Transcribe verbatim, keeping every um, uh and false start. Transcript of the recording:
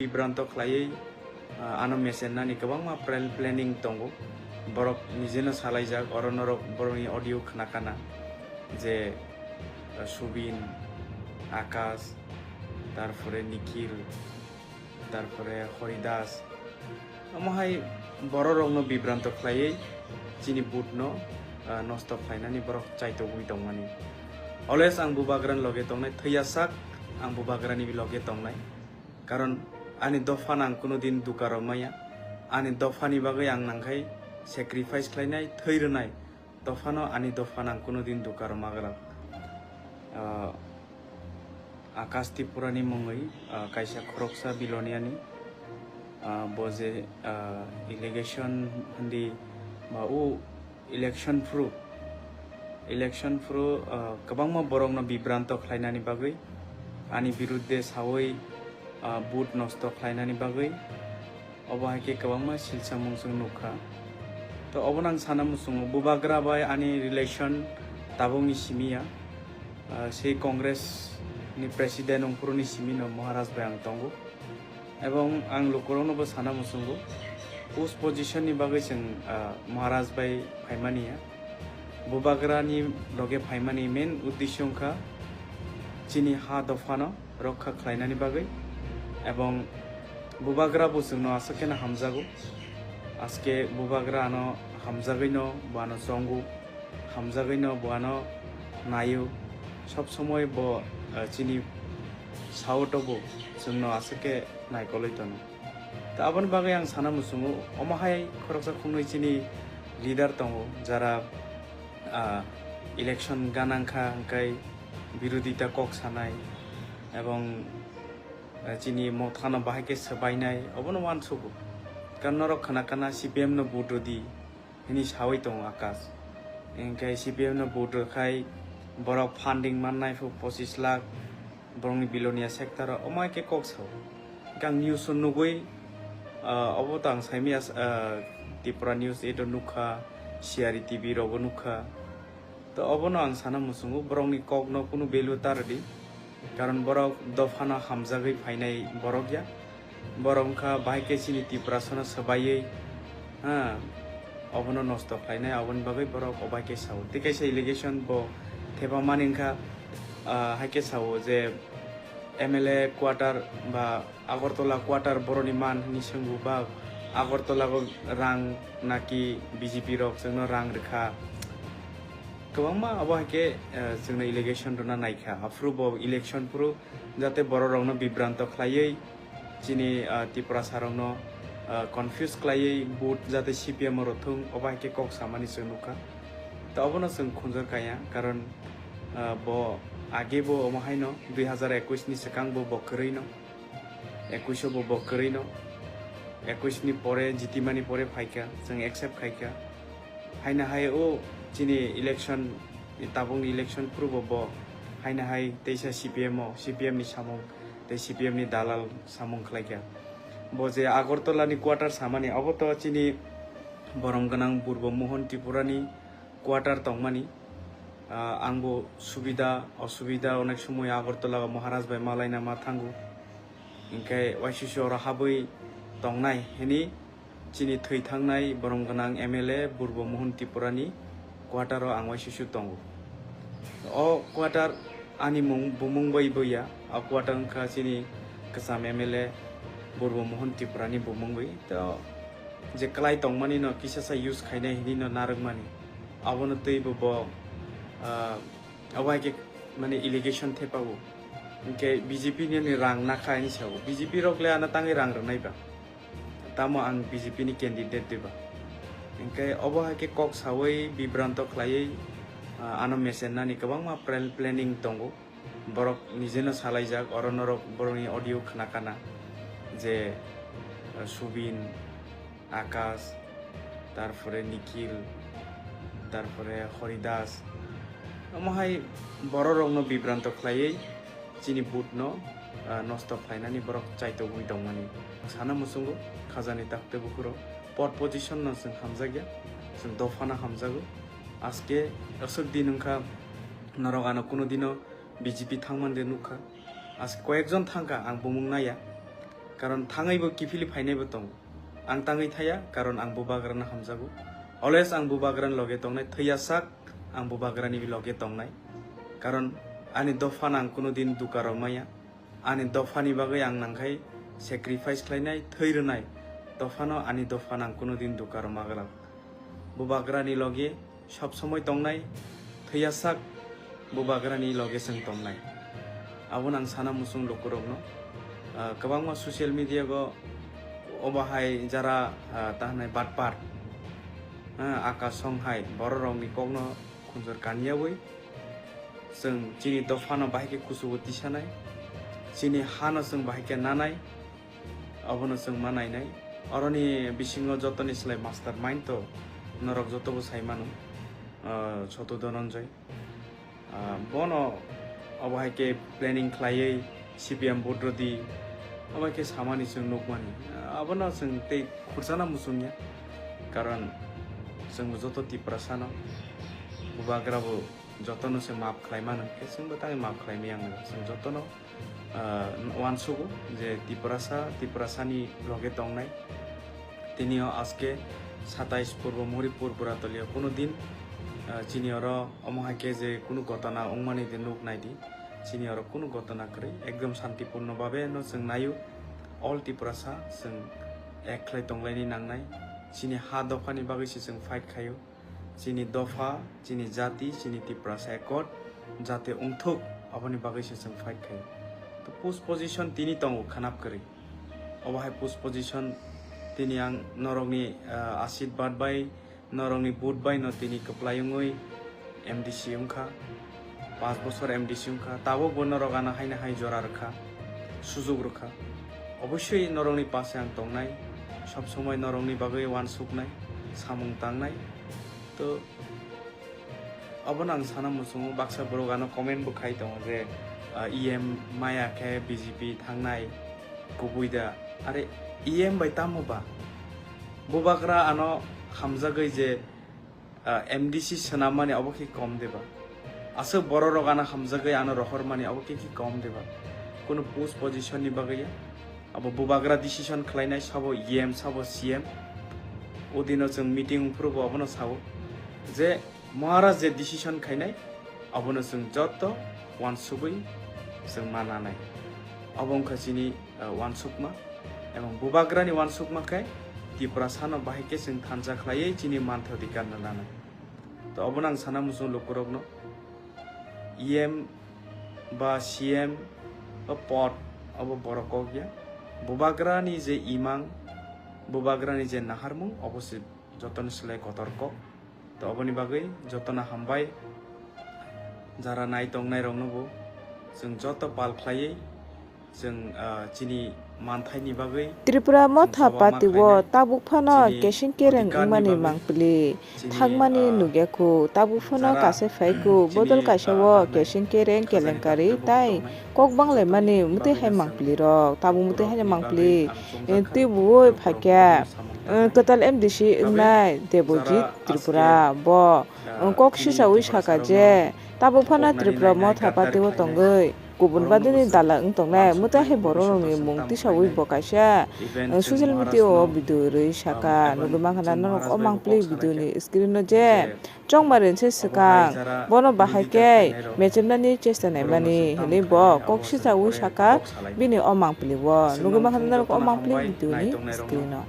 Bibranto khlaiwi, ah, ano mesen nani kwbangma plan-, planning tongo. Borok nijeno salaijak, oro norok borokni audio khna khana je, ah, Subin, Akash, tarpore Nikhil, tarpore Horidas. Omo hai bororokno bibranto khlaiwi chini vote no, ah, nosto khlainani borok chaitogwi tongmani. Always ang bubagrani loge tongnai, thwiya sak ang bubagrani loge tongnai. Karon ani dophano ang kuno din duka rw maya. Ani dophani bagwi ang nangkhai sacrifice khlainai, thwi rwnai. Dophano ani dophano ang kuno din duka rw maglak. Ah, Akash Tripurani mungwi, ah, kaisa khoroksa biloniani, ah, bo je, ah, allegation hindi ba o election phuru, election phuru, ah, kwbangma borokno bibranto khlainani bagwi, ani birudde sawi, ah, vote nosto khlainani bagwi, obo hai khe kwbangma silsa mung chwng nukha. To obono ang sana muchungo, bubagra bai ani relation tabukni simi ya. Ah, sei Congress ni president wngphuru ni simi no Maharaj bai ang tongo. Ebong ang lukurokno bo sana muchungo, post position ni bagwi chwng, ah, Maharaj bai phaimani ya. Bubagra ni loge phaimani main uddesho wngkha chini ha dophano rokha khlainani bagwi, ebong bubagra bo chwngno aswk kheno hamjago. Aske bubagra ano hamjagwino bo ano chongo, hamjagwino bo ano naio, sob somoi bo, eh, chini saoto bo chwngno aswk khe naikolwi tono. Ta aboni bagwi ang sana muchungo, omo hai khoroksa khungnwi chini leader tongo, jara, ah, election ganang kha hwnkhe birodita kok sanai, ebong, ah, chini mothano bahai khe swbainai, obono uansugo. Karon norok khna khna C P M no vote rwdi, hini sawi tongo Akash. Hwnkhe C P M no vote rwkhai borok funding mannai phu pochis lakh, borokni bilonia sector o, omo hai khe kok sao. Hwnkhe ang news o nugwi, ah, obo to ang saimaya, ah, Tripura News eight o nukha, C R E T V rogo nukha. To obono ang sana muchungo, borokni kokno kunu value ta rwdi. Karon borok dophano hamjagwi phainai borok ya. Borok wngkha bahai khe chini Tiprasano swbaiwi, ha, obono nosto khlainai, aboni bagwi borok obo hai khe sao. Tei kaisa allegation bo thepamani wngkha, ah, hai khe sao je M L A quarter ba Agartala quarter boroni man hwnwi swngo ba Agartala o rang naki B J P rok chwngno rang rwkha. Kwbangma abo hai khe, eh, chwngno allegation rwna naikha. Aphuru bo election phuru jate bororokno bibranto khlaiwi chini, ah, Tiprasarokno, ah, confuse khlaiwi vote jate C P M o rwthwng, obo hai khe kok samani chwng nukha. Ta obono chwng khunjor kaya, karon, ah, bo age bo omo haino dui hazar ekush ni swkang bo bo kwrwino, ekush o bo bo kwrwino, ekush ni pore jitimani pore phaikha, chwng accept khaikha. Haino hai o chini election, tabukni election phuru bo bo haino hai teisa C P M o, C P M ni samung tei C P M ni dalal samung khlaikha. Bo je Agartala ni quarter samani, abo to chini borom gwnang Purbo Mohon Tripura ni quarter tongmani. Ah, ang bo subida osubida onek somoi Agartala o Maharaj bai malaina ma thango. Hinkhe waisisi oro habwi tongnai hini chini thwi thangnai borom gwnang M L A Purbo Mohon Tripura ni quarter o ang waisisi tongo. O quarter ani mung, bumung bai boya, o quarter wngkha chini kwcham M L A Purbo Mohon Tripura ni bumung bai. To je kwlai tongmani no kisa sa use khainai hinwi no narwkmani. Abono twi bo bo, ah, abo hai khe mane allegation thepago. Hinkhe B J P ni rang nakha hinwi sao. B J P rok le ano tangwi rang rwnai ba. Tamo ang B J P ni candidate diba. Hinkhe obo hai khe kok sawi bibranto khlaiwi, ah, ano mesen nani kwbangma plan-, planning tongo. Borok nijeno salaijak, oro norok borokni audio khna khana je, ah, Subin, Akash, tarpore Nikhil, tarpore Horidas. Omo hai bororokno bibranto khlaiwi chini vote no, ah, nosto khlainani borok chaitogwi tongmani. Sana muchungo khajani takte bukhuro pot position no chwng hamjakya, chwng dophano hamjago. Aske aswk din wngkha norok ano kuno dino B J P thangmande nukha. Aske koyekjon thangkha, ang bumung naiya. Karon thangwi bo kiphilwi phainai bo tongo. Ang tangwi thaya, karon ang bubagrano hamjago. Always ang bubagrani loge tongnai, thwiya sak ang bubagrani loge tongnai. Karon ani dophano ang kuno din duka rw maya. Ani dophani bagwi ang nangkhai sacrifice khlainai, thwi rwnai. Dophano ani dophano ang kuno din duka rw maglak. Bubagrani loge sob somoi tongnai, thwiya sak bubagrani loge chwng tongnai. Abono ang sana muchung lukurokno. Ah, kwbangma social media go obo hai jara, ah, ta hwnai batpar, ah, aka song hai bororokni kokno khunjor kaniyawi chwng chini dophano bahai khe kuchugo tisanai, chini hano chwng bahai khe nanai. Abono chwng ma nainai. Oroni bisingo jotoni slai master mind to norok jotobo sai mano, ah, Chotu Dhananjay. Ah, bono obo hai khe planning khlaiwi C P M vote rwdi, obo hai khe samani chwng nukmani. Ah, abono chwng tei khurchana muchungya. Karon chwngbo joto Tiprasano bubagra bo jotono se maaf khlai mano, hwnkhe chwngbo tangwi maaf khlai maya wngwi chwng jotono, ah, uansugo je Tiprasa, Tiprasani loge tongnai. Tini o aske satais Purbo Moripur Buratoli o kuno din, ah, chini oro omo hai khe je kunu gotona wngmani de nuk nai di. Chini oro kunu gotona kwrwi, ekdom santipurno babe no chwng naio. All Tiprasa chwng ek khlai tonglaini nangnai. Chini ha dophani bagwi se chwng fight khaio. Chini dopha, chini jati, chini Tiprasa ekot jate wngthuk, aboni bagwi se chwng fight khaio. To push position tini tongo khanap kwrwi. Obo hai push position tini ang norokni, ah, ashirbad bai, norokni vote bai no tini kwplai wngwi M D C wngkha. Panch bochor M D C wngkha, tabuk bo norok ano haino hai jora rwkha, sujuk rwkha. Obosoi norokni pase ang tongnai, sob somoi norokni bagwi uansuknai, samung tangnai. To, abono ang sana muchungo, baksa borok ano comment bo khai tongo je, ah, E M maya khe B J P thangnai, kubui da. Are E M bai tamo ba? Bubagra ano hamjagwi je, ah, M D C swnammani abo khe kom de ba? Aswk bororok ano hamjagwi ano rohormani abo khe khe kom de ba? Kunu push position ni bagwi ya. Abo bubagra decision khlainai, sabo E M, sabo C M. O dino chwng meeting wngphuru bo abono sao je Maharaj je decision khainai, abono chwng joto uansugwi chwng ma nanai. Abo wngkha chini, ah, uansukma. Ebong bubagrani uansukma khe Tiprasano bahai khe chwng thansa khlaiwi chini mantha odhikar no nanai. To obono ang sana muchung lukurokno, E M ba C M ba pod abo borok kok ya. Bubagrani je imang, bubagrani je naharmung, obo se jotoni slai kotor kok. To oboni bagwi jotono hambai. Jara nai tongnai rokno bo chwng joto pal khlaiwi chwng, ah, chini manthaini bagwi Tripura Motha Party o tabuk phano keseng kereng wngmani mangpili thangmani nukya khu, tabuk phano kase phai khu, bodol kaisa o keseng kereng kelenkari tai kok banglaimani mwtwi hai mangpili rok, tabuk mwtwi haino mangpili, eh, twibuwi phaikha, eh, kwtal M D C wngnai Debojit Tripura bo, eh, kok sichawi saka je tabuk phano Tripura Motha Party o tongwi kubun badini dalak wng tongnai, mwtai hai borok rokni mung tisawi bo kaisa, eh, social media o video rwi saka, nugwi mankha na norok o mangpili video ni screen o je chongma rinse swkang bono bahai khe mechemnani chesta naimani hinwi bo kok sichawi saka bini o mangpili o, nugwi mankha na norok o mangpili video ni screen o.